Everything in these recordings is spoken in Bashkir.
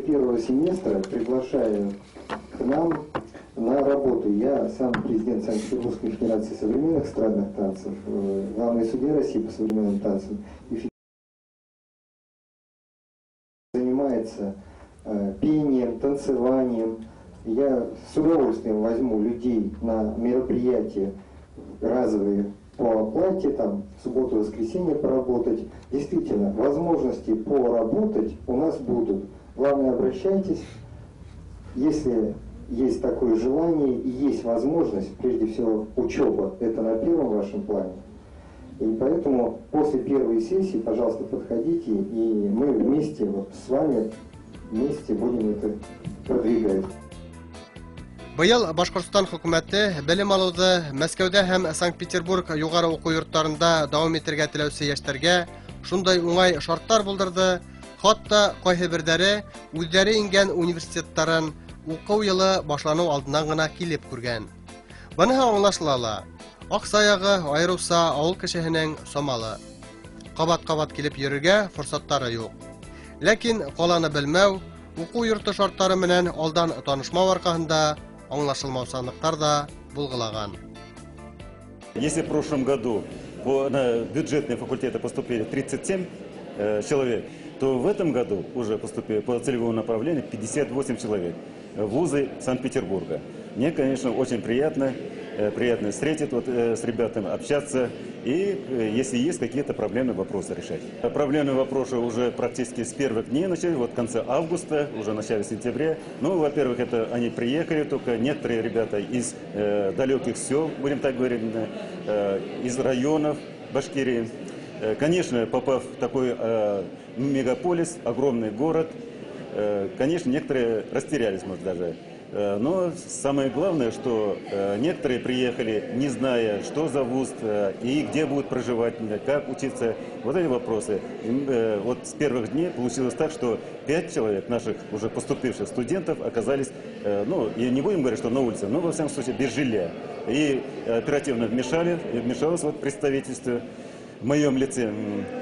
Первого семестра приглашаю к нам на работу. Я сам президент Санкт-Петербургской федерации современных эстрадных танцев, главный судья России по современным танцам и занимается пением, танцеванием. Я с удовольствием возьму людей на мероприятия разовые по оплате, там, в субботу, воскресенье поработать. Действительно, возможности поработать у нас будут. Главное, обращайтесь, если есть такое желание и есть возможность, прежде всего, учеба, это на первом вашем плане. И поэтому после первой сессии, пожалуйста, подходите, и мы вместе, вот с вами, вместе будем это продвигать. Быйыл Башҡортостан хөкүмәте белем алыуҙы Мәскәүҙә һәм Санкт-Петербург юғары уҡыу йорттарында дауам итергә теләүсе йәштәргә шундай уңай шарттар булдырҙы, хатта ҡайһы берҙәре үҙҙәре ингән университеттарын уҡыу йылы башланыу алдынан ғына килеп күргән. Быныһы аңлашыла ла. Аҡса яғы айырыуса ауыл кешеһенең самалы. Ҡабат-ҡабат килеп йөрөргә форсаттары юҡ. Ләкин ҡаланы белмәү, уҡыу йорто шарттары менән алдан танышмау арҡаһында аңлашылмаусанлыҡтар да булғылаған. Если в прошлом году на бюджетные факультеты поступили 37 человек, то в этом году уже поступили по целевому направлению 58 человек в вузы Санкт-Петербурга. Мне, конечно, очень приятно встретить, вот, с ребятами, общаться и, если есть какие-то проблемные вопросы, решать. Проблемные вопросы уже практически с первых дней начали, вот в конце августа, уже в начале сентября. Ну, во-первых, это они приехали, только некоторые ребята из далеких сел, будем так говорить, из районов Башкирии. Конечно, попав в такой мегаполис, огромный город, конечно, некоторые растерялись, может, даже. Но самое главное, что некоторые приехали, не зная, что за вуз и где будут проживать, как учиться. Вот эти вопросы. Вот с первых дней получилось так, что 5 человек наших уже поступивших студентов оказались, ну, и не будем говорить, что на улице, но во всяком случае без жилья. И оперативно вмешалось вот представительство в моем лице.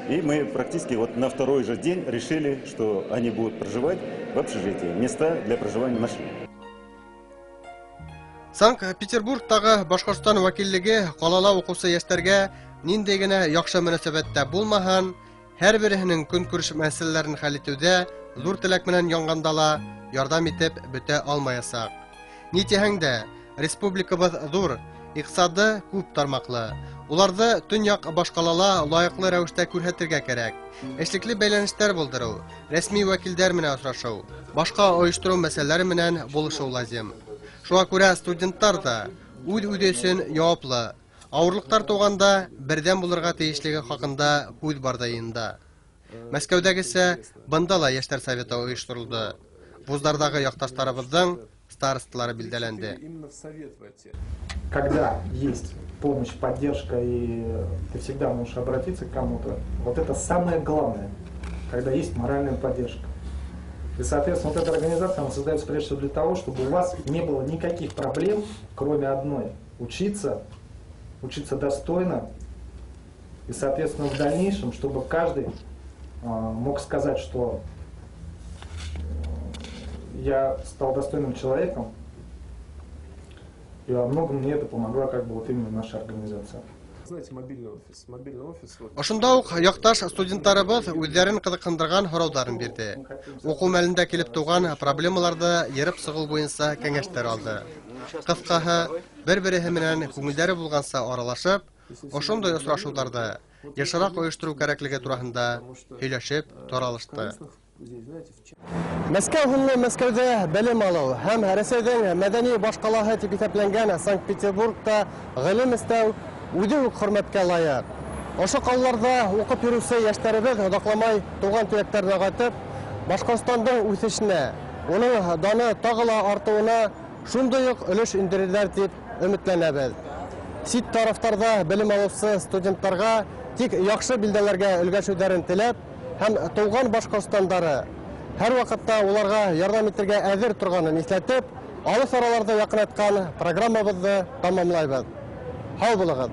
И мы практически вот на второй же день решили, что они будут проживать в общежитии. Места для проживания нашли. Санкт-Петербургтағы Башҡортостан вәкиллеге ҡалала уҡыусы йәштәргә ниндәй генә яҡшы мөнәсәбәттә булмаһын, һәр береһенең көнкүреш мәсьәләләрен хәл итеүҙә ҙур теләк менән янғанда ла ярҙам итеп бөтә алмаясаҡ. Ни тиһәң дә, республикабыҙ ҙур, иҡтисады күп тармаҡлы. Уларҙы төньяҡ башҡалала лайыҡлы рәүештә күрһәтергә кәрәк. Эшлекле бәйләнештәр булдырыу, рәсми вәкилдәр менән осрашыу, башҡа ойоштороу мәсьәләләре менән булышыу лазим. Шуға күрә студенттар да үҙ-үҙе өсөн яуаплы, ауырлыҡтар тыуғанда берҙәм булырға тейешлеге хаҡында һүҙ барҙы йыйында. Мәскәүҙәгесә бында ла йәштәр советы ойошторолдо. Вуздарҙағы яҡташтарыбыҙҙың старосталары билдәләнде. Когда есть помощь, поддержка, и ты всегда можешь обратиться к кому-то, вот это самое главное, когда есть моральная поддержка. И, соответственно, вот эта организация, она создается прежде всего для того, чтобы у вас не было никаких проблем, кроме одной. Учиться, учиться достойно, и, соответственно, в дальнейшем, чтобы каждый мог сказать, что я стал достойным человеком, и во многом мне это помогла как бы вот именно наша организация. Знаете, мобильный офис. Мобильный офис. Вот. Ошонда уҡ яҡташ студенттарыбыҙ үҙҙәрен ҡыҙыҡһындырған һорауҙарын бирҙе. Уҡыу мәлендә килеп тыуған проблемаларҙы йырып сығыу буйынса кәңәштәр алды. Ҡыҫҡаһы, бер-береһе менән күңелдәре булғанса аралашып, ошондай осрашыуҙарҙы йышыраҡ ойоштороу кәрәклеге тураһында һөйләшеп таралышты. Мәскәү һынлы Мәскәүҙә белем алыу һәм Рәсәйҙең мәҙәни башҡалаһы тип иҫәпләнгән Санкт-Петербургта ғилем эстәү үҙе үк хөрмәткә лайыҡ. Ошо ҡалаларҙа уҡып йөрөүсе йәштәребеҙ оҙаҡламай тыуған төбәктәренә ҡайтып, Башҡортостандың үҫешенә, уның даны тағы ла артыуына шундай уҡ өлөш индерерҙәр тип өмөтләнәбеҙ. Сит тарафтарҙа белем алыусы студенттарға тик яҡшы билдәләргә өлгәшеүҙәрен теләп һәм тыуған Башҡортостандары һәр ваҡытта уларға ярҙам итергә әҙер торғанын иҫләтеп, алыҫ араларҙы яҡынайтҡан программабыҙҙы тамамлайбыҙ. Һау булығыҙ!